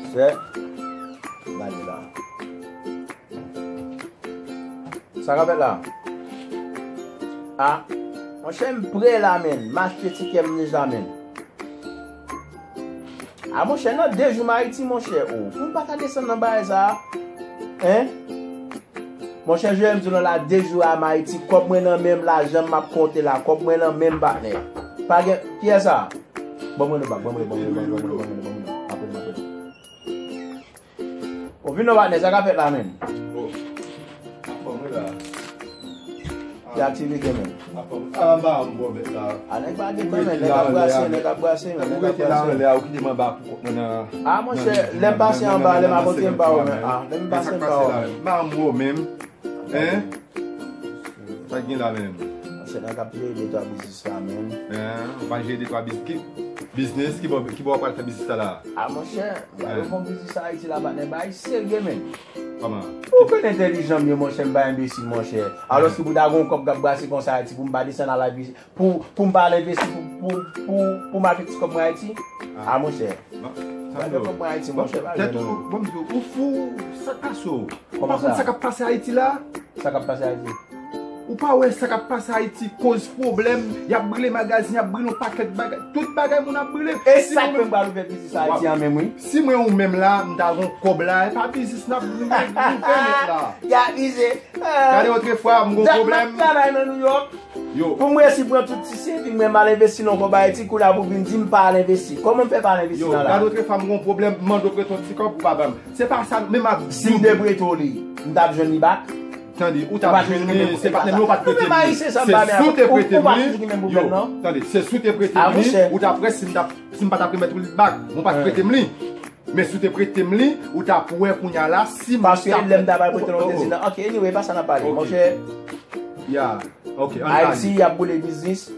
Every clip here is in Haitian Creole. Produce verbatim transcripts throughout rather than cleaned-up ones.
Chè, gade la. Sa k ap fèt la? A, monchè, m prè la, menn. M achte tikè m deja, menn. A, monchè, nan de jou m Ayiti, monchè. O, pou m pa ka desann nan bagay sa a. Hein? Monchè, jwe m di w nan la de jou a m Ayiti, kòb mwen nan men m, lajan m ap konte la, kòb mwen nan men m, patnè. Pa gen, kiyès sa? Ban mwen li bak, ban mwen li, ban mwen li, ban mwen li, ban mwen li, ban mwen li, ban mwen li. Apre, apre. O, vin non, patnè, sa k ap fèt la, menn? O, ap ban mwen la. Ki aktivite, menn? Ap ban mwen. A, ba m bò bèt la. A, nèg pa gen tan, menn, nèg ap brase, nèg ap brase, menn, nèg ap brase. Ou rete la anlè a, ou kite m anba pou kont mwen nan. A, monchè, lè m pase anba, lè m akonte m pa wè, menn. A, lè m pase m pa wè, menn. Ba m bò menm. Hein? Sa k gen la menm? Monchè, nèg ap jere de twa biznis la, menn. Hein? Ou pa jere de twa biznis? Ki biznis? Ki bò, ki bò w pral fè biznis sa la? A, monchè, m pral fè yon biznis Ayiti la, patnè, bay serye, menn. Kòman? Ou konn entèlijan m ye, monchè, m pa enbesil, monchè. Alòske pou ta gon kòb k ap brase konsa Ayiti, pou m pa desann al Ayiti, pou, pou m pa al envesti, pou, pou, pou, pou m al fè ti kòb mwen Ayiti. A, monchè. Ba, sa m di w. Kòb mwen Ayiti, monchè, pa jwenn non. Tèt ou, bon, m di w, ou fou, sa k pase w? Ou pa konn sa k ap pase Ayiti la? Sa k ap pase Ayiti? Ou pa wè sa k ap pase Ayiti koz pwoblèm, y ap brile magazin, y ap brile yon pakèt bagay, tout bagay moun ap brile. E sa k fè m pral ouvè biznis Ayiti an menm, wi. Si mwen ou menm la, m ta gon kòb la, e pa biznis n ap, nou, nou fè nèt la. Y ap mize. Gade otrefwa, m gon pwoblèm. M ap travay nan New York. Yo. Pou m resi pran tout ti sevi mwen, m al envesti nan kòb Ayiti, kounye a pou vin di m pa al envesti. Kòman m fè pa al envesti nan la? Yo, gade otrefwa, m gon pwoblèm, m mande w prete yon ti kòb, ou pa ban m. Se pa sa, menm ap. Si m te prete w li, m t ap jwenn li bak? Tande, ou t ap jwenn li, se patnè m ou pa t prete m li. Se si w te prete m li, yo, tande, se si w te prete m li, ou t ap wè si m t ap, si m pa t ap remèt ou li bak, ou pa t prete m li. Men si w te prete m li, ou t ap wè kounye a la, si m t ap. Paske lè m ta pral prete l, ou te di non. Ok, anyway, pa sa n ap pale. Monchè, Ayiti, y ap boule biznis,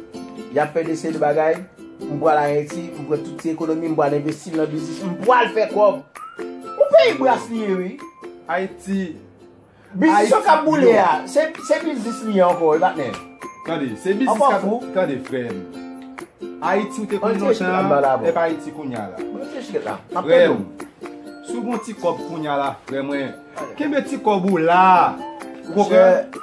y ap fè de seri de bagay. M pral Ayiti, m pran tout ti ekonomi, m pral envesti nan biznis, m pral fè kòb. Yon peyi bras li ye, wi. Ayiti. Biznis yo k ap boule a, se, se biznis li ye ankò, wi, patnè. Tande, se biznis k ap, tande, frè m. Ayiti ou te konn lontan, e pa Ayiti kounye a la. Frè m, si w gon ti kòb kounye a la, frè mwen, kenbe ti kòb ou la. Ou konprann?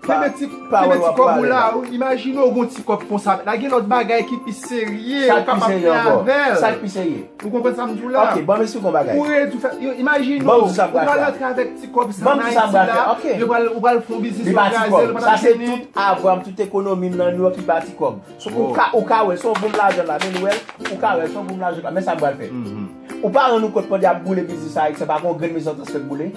Kenbe ti, kenbe ti kòb ou la. Imajine w gon ti kòb konsa. La gen lòt bagay ki pi serye, ou kapab fè avè l. Sa k pi serye? Ou konprann sa m di w la? Ok, ban m esplike w yon bagay. Ou redi fè, yo, imajine w, ou pral antre avèk ti kòb sa nan Ayiti la, yo pral, ou pral fè yon biznis, yo kraze l, ou pa t ap fini. Sa se tout avwa m, tout ekonomi m nan New York ki pa ti kòb. So, ou ka, ou ka wè, se yon bonm lajan la, men nou wè l, ou ka wè, se yon bonm lajan la, men sa m pral fè. Ou pa rann ou kont pandan y ap boule biznis Ayiti, pa gen yon grenn mezon transfè k boule?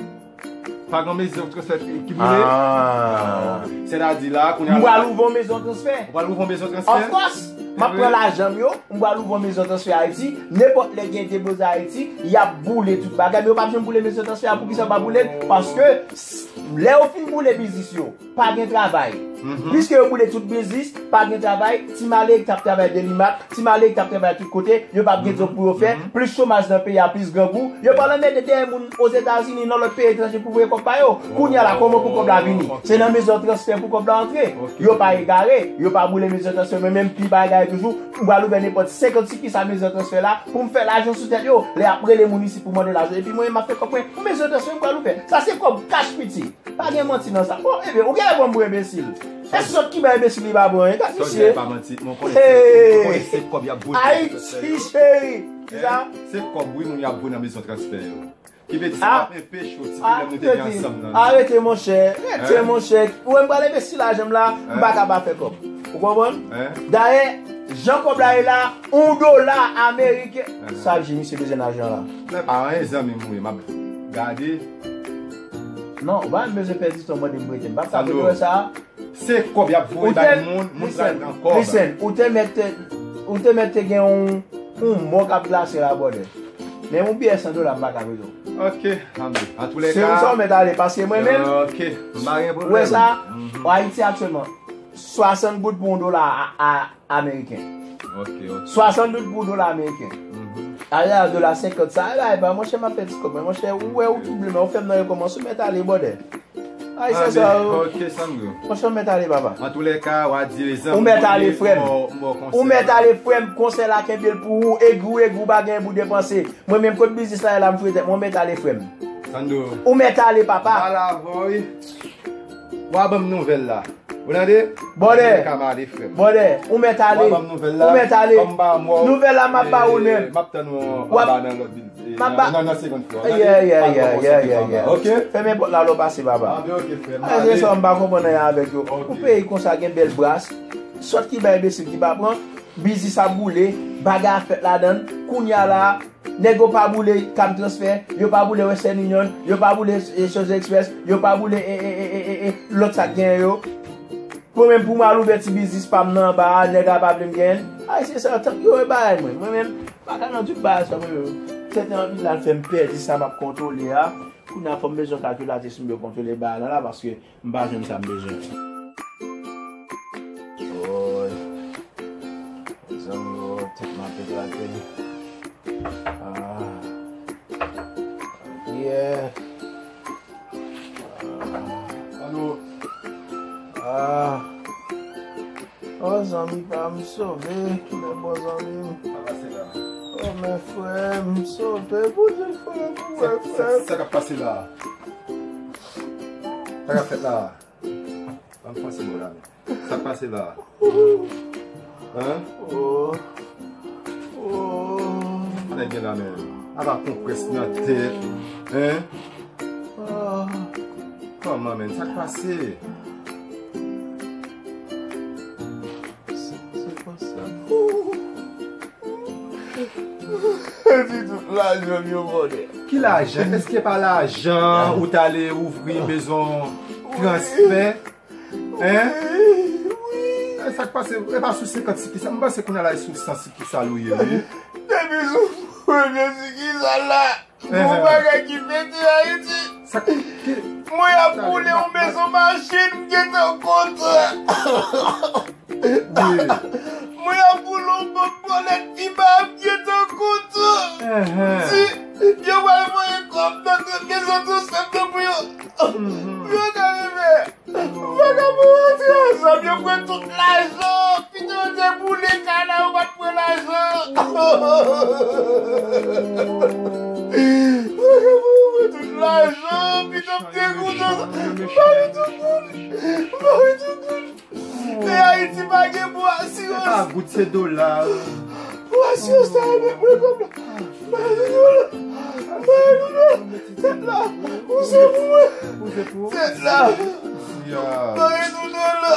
Pa gen mezon transfè ki boule? Ah. Sètadi la, kounye a. M pral ouvè yon mezon transfè. Ou pral ouvè yon mezon transfè? Of course. M ap pran lajan m yo, m pral ouvè yon mezon transfè Ayiti. Nenpòt lè gen depoze Ayiti, y ap boule tout bagay. Men yo p ap janm boule mezon transfè a. Poukisa yo pa boule l? Paske s-, lè yo fin boule biznis yo, pa gen travay. Piske yo boule tout biznis, pa gen travay, ti malere ki t ap travay Delimat, ti malere ki t ap travay tout kote, yo p ap gen djòb pou yo fè, plis chomaj nan peyi a, plis grangou, yo pral anmède dèyè moun Ozetazini, nan lòt peyi etranje pou voye kòb pa yo. Kounye a la, kòman pou kòb la vini? Se nan mezon transfè pou kòb la antre. Yo pa egare, yo pa boule mezon transfè, men menm pi pa egare toujou, m pral ouvè nenpòt senkant sikisal mezon transfè la pou m fè lajan sou tèt yo. Lè y ap rele moun isit pou mande lajan, epi mwen, m ap fè kòb mwen, mezon transfè m pral ouvè. Sa se kòb kach piti. Pa gen manti nan sa. Bon, ebyen, ou genlè pran m pou enbesil. Èske zòt ki bay enbesil li pa bon, hein? Gad misye. Hey! Ayiti, cheri. Kisa? Se kòb, wi, moun y ap voye nan mezon transfè yo. Ki vle di sa ap enpeche w ti pwoblèm nou te gen ansanm nan. Arete, monchè. Rete, monchè. Ou wè m pral envesti lajan m la, m pa ka pa fè kòb. Ou konprann? Dayè, jan kòb la ye la, yon dola ameriken. Sa vle di misye bezwen lajan la. Men pa anyen, zanmi m, wi, m ap gade. Non, ou pa menm bezwen pèdi tan mande m prete. M p ap ka prete w sa. Se kòb y ap voye bay moun, moun pral pran kòb. Listen, ou te mèt, ou te mèt te gen yon, yon mò k ap glase la, brother. Men yon biyè san dola m pa ka prete w. Ok, antoulèka. Se konsa w mèt ale, paske mwen menm, ou wè sa, Ayiti aktyèlman, swasant goud pou yon dola a, a, ameriken. Ok, ok. Swasant goud pou yon dola ameriken. Ale a dola senkant sa, e pa, monchè, m ap fè ti kòb mwen, monchè, ou wè, ou twouble m, ou fè m nan rekòmanse, ou mèt ale, brother. Ay, se sa, yo. Ok, Sandro. Monchè, ou mèt ale, papa. Antoulèka, w a di zanmi. Ou mèt ale, frè m. Ou mèt ale, frè m. Konsèy la, kenbe l pou ou. Egri w, egri w, pa gen pou depanse. Mwen menm, kot biznis la ye la, m fouye tèt mwen, ou mèt ale, frè m. Sandro. Ou mèt ale, papa. Al avè w. W a ban m nouvèl la. Ou tande? Bòdè. Antoulèka, m ale, frè m. Bòdè. Ou mèt ale. W a ban m nouvèl la. Ou mèt ale. Kòm m pa mò. Nouvèl la, m ap ba ou, men. M ap tann ou anba nan lòt vil. M ap ba. Nan, nan segonn, frè. Yeah, yeah, yeah, yeah, yeah, yeah. Ok? Fèmen pòt la, lè w pase, papa. Anben, ok, frè. Ah, se sa, m pa konprann anyen avèk yo. Ok. Yon peyi konsa gen bèl bras. Sòt ki bay, enbesil ki pa pran. Biznis ap boule. Bagay ap fèt ladan l. Kounye a la, nèg yo pa boule Cam Transfert. Yo pa boule Western Union. Yo pa boule, eh, Choiseul Express. Yo pa boule, eh, eh, lòt sa k genyen yo. Mwen menm pou m al ouvè ti biznis pa m nan anba a, nèg la pa vle m genyen l. Ay, se sa, tank yo e bagay mwen. Mwen menm, m pa ka nan tout bagay sa mwen menm. Sèten anvi l al fè m pèdi sa m ap kontwole a. Kounye a fò m bezwen kalkilatris m yo kontwole bagay la la, paske m pa jwenn sa m bezwen. Oy. Zanmi yo, tèt m ap eklate. Ah. Yeah. Alo. Ah. Oh, zanmi pa m, sove. Kilè bon zanmi m? Sa pase la? Oh, men frè m, sove. Bondye, frè m, frè m. Sa k ap pase la? Sa k ap fèt la? Ban m fè yon ti mo la, men. Sa k pase la? Hein? Oh. Oh. Nèg gen la, men. Apa konprès nan tèt. Hein? Ah. Kòman, men? Sa k pase? Se, se konsa. Di tout lajan m yo vòlè. Ki lajan? Èske pa lajan ou t ale ouvri mezon transfè? Hein? Wi, wi. E sa k pase? E pa sou senkant sikisal. M panse kounye a la e sou san sikisal ou ye, wi. Depi sou premye sikisal la, gon bagay ki pete Ayiti. Sa ki... Mwen ap boule yon mezon machin, m gentan kontan. Wi. Mwen ap boule yon bank bòlèt ki ba m gentan kontan. Di, yo pral voye kòb nan mezon transfè m nan pou yo. Pou yo ka rive. Vagabon yo te ansanm, yo pran tout lajan. Pito yo te boule kay la, yo pa t pran lajan. Vagabon yo pran tout lajan, pito m te kontan. Mari tout moun. Mari tout moun. E Ayiti pa gen bon asirans. Se pa goud, se dola. Bon asirans sa yo met mwen kòb la. Mari tout moun. Mari tout moun. Tèt la. Ou se pou mwen. Tèt la. Mari tout moun la.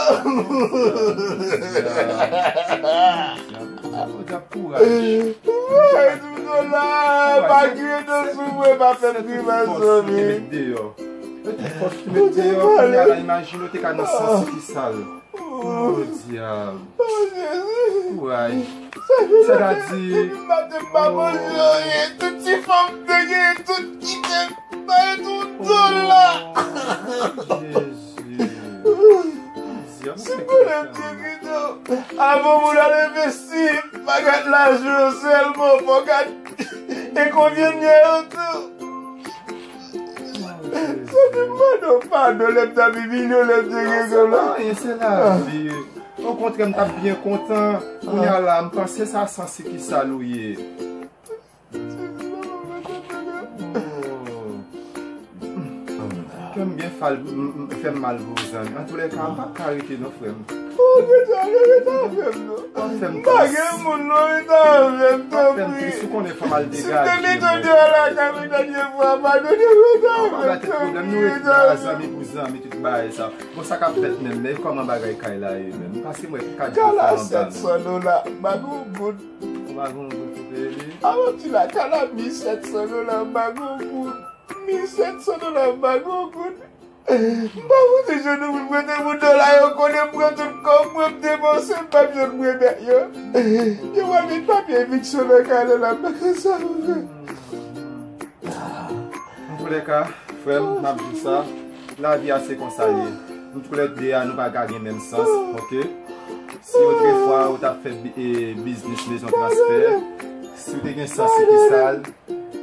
Mari tout moun la. Pa kite sou mwen, pa fè m grimas, zanmi. Yo te fòs ki met deyò, kounye a la, imajine w te ka nan san sikisal. O dyab. O Jezi. Kouraj. Sètadi, depi maten m pa manje anyen, tout ti fanm m te genyen, tout kite m, pa gen yon dola. Jezi. Si konnen m te kite w, avan moun al envesti, pa gad lajan sèlman, fò gad e konbyen m gen yo tou. Se te mande w padon lè m t ap imilye w, lè m te gen kòb la. Anyen, se lavi. Okontrè, m t ap byen kontan. Kounye a la, m panse sa san sikisal ou ye. Kè m byen fal, m, m, fè m mal pou ou, zanmi. Antoulèka, m p ap ka rete non, frè m. Oh, rete avè m, rete avè m non. W ap fè m tris. M pa gen moun non, rete avè m, tanpri. W ap fè m tris, ou konnen fò m al degaje m. Si m te mete w deyò lakay mwen dènye fwa, padone m, rete avè m, tanpri, rete avè m. Nou rete la, zanmi pou zanmi, tout bagay sa. Bon, sa k ap fèt menm, men kòman bagay kay la ye menm? Paske mwen kat jou fè anba menm. Kay la sèt san dola, m pa gen yon goud. Ou pa gen yon goud pou peye li? Avan ti la, kay la mil sèt san dola, m pa gen yon goud. Mil sèt san dola, m pa gen yon goud. M pa pote je nou pou m prete pou dola yo, konnen m pran tout kòb mwen, m depanse, m p ap jwenn remèt yo. Yo pral met papye eviksyon nan kay la, m pa konn sa pou fè. Antoulèka, frè m, m ap di w sa, lavi a se konsa l ye. Nou toulède a, nou pa ka gen menm sans, oke? Si otrefwa ou t ap fè bi-, e, biznis mezon transfè, si w te gen sans sikisal,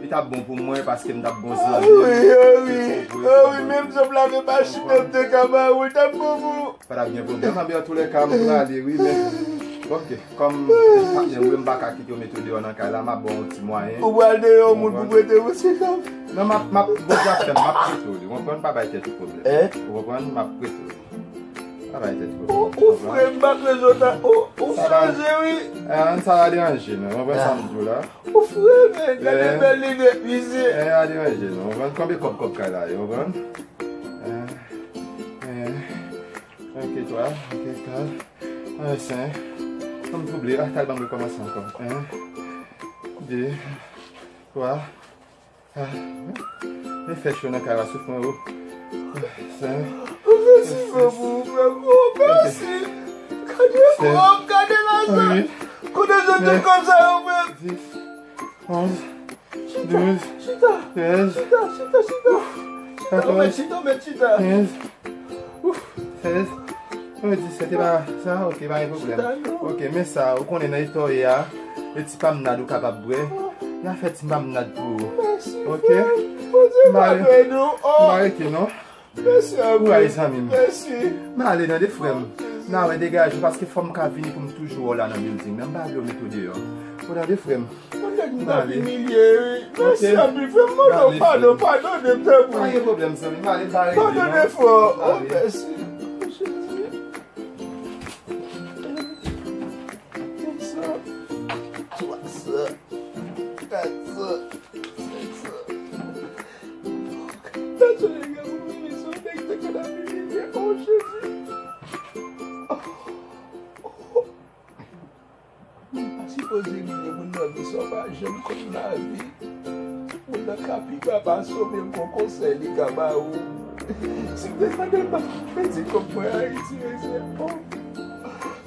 Li t ap bon pou mwen paske m t ap bon zanmi. Wi, wi, wi, menm jan m lave machin nan, m te ka ba ou, li t ap bon pou ou. Pa t ap gen pwoblèm. Anben, antoulèka, m prale, wi, men, oke, kòm patnè m, m pa ka kite w mete w deyò nan kay la, m ap ba w yon ti mwayen. Ou pral deyò yon moun pou prete w, se kòm. Non, m ap, m ap, bon, zafè m, m ap prete w li, w konprann, pa bay tèt ou pwoblèm. Ou konprann, m ap prete w li. Pa bay tèt ou pwoblèm. Ou, ou fre, m pa t rezon ta, ou, ou chanje, wi. Ah, sa va deranje nou, w konprann sa m di w la. Ou fre, men, gade bèl linèt, misye. Eh, a deranje nou, w konprann, konbyen kòb kòb kay la ye, w konprann? Eh, eh, ok, twa, ok, kat, eh, senk. Kòm twouble, ah, tal ban m rekòmanse ankò. En, de, twa, ah, men fè cho nan kay la, souf mwen, o. Senk. Mèsi, frè, pou ou, frè, pou ou, mèsi. Gade kòb, gade lajan. Kote w jwenn tout kòb sa yo, frè? Dis, onz, douz, trèz, katòz, kenz, sèz, disèt, e pa sa, ok, pa gen pwoblèm. Ok, men sa, ou konnen nan eta w ye a, e ti pamnad ou kapab bwè, n a fè ti pamnad pou ou. Ok? M pa rete non. Mèsi anpil. Kouraj, zanmi m. Mèsi. M ale tande, frè m. N a wè, degaje w, paske fò m ka vini pou m toujou wè w la nan building nan. M pa vle w mete w deyò. Ou tande, frè m? Yon nèg m t ap imilye, wi. Mèsi anpil, frè m. Mande w padon, padone m, tanpri. Pa gen pwoblèm, zanmi m. Ale, m pa rete non. Padone, frè. Oh, mèsi. Jezi. Senk san, twa san, kat san, senk san. Lajan nèg la pou vini sou nèg te konn ap imilye. Oh, Jezi. Moun pa sipoze imilye moun nan vi sa, w pa janm konn lavi. Moun nan ka pi ba pase w, men gon konsèy li ka ba ou. Si m te tande l, m pa t ap pèdi kòb mwen Ayiti, mesye. Oh.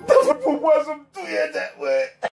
Te fout pou pwazon, m touye tèt mwen.